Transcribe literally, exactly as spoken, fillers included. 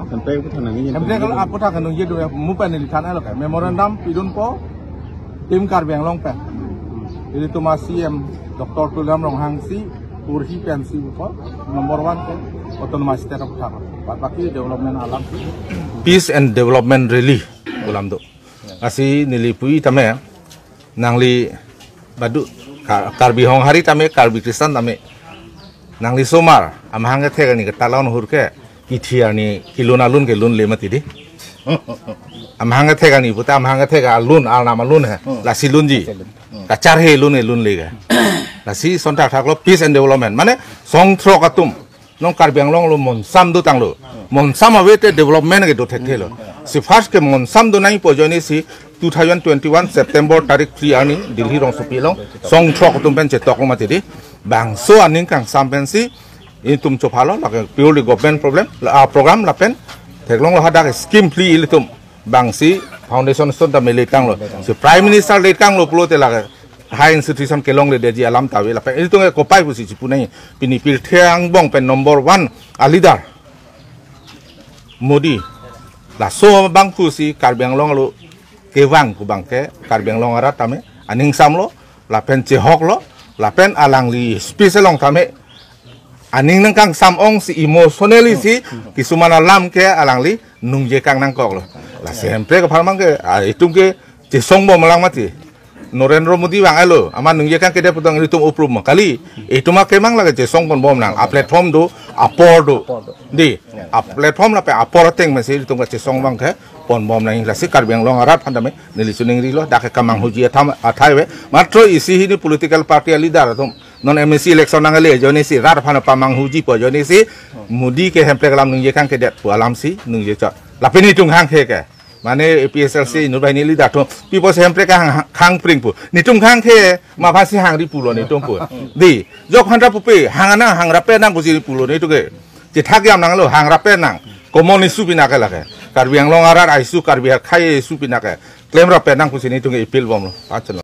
Hemprek aphuthak nangji, hemprek aphuthak nangji do, mupen neli than alo ke memorandum pidunpo Team Karbi Anglong pen. Ilitum a-C M Doctor Tuliram Ronghang si kurhi pensi bupo number one ke autonomous state aphuthak. Bad baki development alam si. Peace and development rally ulam do. Lasi neli pu-i tame, nangli badu Ka-, Karbi Honghari tame, Karbi Christian tame, nangli somar amahang kethek arni ke talon hur ke kithi arni kilun alun ke lunle mati di. Amahang kethek arni puta amahang kethek alun, arnam alun he. Hmm. Lasi lunji. Lasi lun. Hmm. Kacharhe lun ke lunle ke. Lasi son thakthak lo peace and development. Mane song throk atum non Karbi Anglong lo monsam dotanglo. Monsam ave te development ke do thekthelo. Si first ke monsam do nangpo ajoine si two thousand twenty-one September tarik three arni Delhi rongsopi along song throk atum pen chetok lo mati di. Bangso aning kangsam pensi itum chophalo, lake purely government problem, la, ah, program lapen theklonglo hadak scheme phli ilitum. Bangsi foundation stone ta mele tanglo. Si Prime Minister le tanglo pulote lake high institution kelongledetji alam ta ave lapen ilitum ke kopai pusi chipu nangji, pini pirthe angbong pen number one a-leader Modi. Laso abang pusi Karbi Anglong lo kevang pu abang ke Karbi Anglong arat tame aning samlo, lapen chehoklo, lapen alangli speech along tame aning nangkangsam ong si emotionally si kisuman alam ke alangli nungjekang nangkoklo. Lasi hemprek apharman ke, ah, itum ke chesong bom lang mati. Narendra Modi vang alo, amat nungjekang kedet putang itum uprum ma. Kali, itum akemang lake chesong pon bom nang. A-platform do, apor do. Di, a-platform lapen apor ateng masi itum ke chesong abang ke pon bom nang. Lasi Karbi Anglong arat aphan tame neli suningrilo, dak ke kamanghuji atham athai ave. Matro isi hini political party a-leader atum non M A C election nangle ajoine si rat aphan pamanghuji pu ajoine si Modi ke hemprek alam nungjekang kedet pu alam si nungje chot. Lapen itum hanghe ke. Mane A P H L C inut banghini leader atum pipo si hemprek hang, hang pring pu. Netum hanghe ma aphansi hangri pulo netum pu. Di, jok phan ra pupe, hang nang, hang ra pen nang pusi pulo netum ke. Chethak jam nanglo, hang ra pen nang. Common issue pina ke lake. Karbi Anglong arat a-issue, Karbi akhei issue pina ke. Klem ra pen nang pusi netum ke appeal bomlo. Pachalo.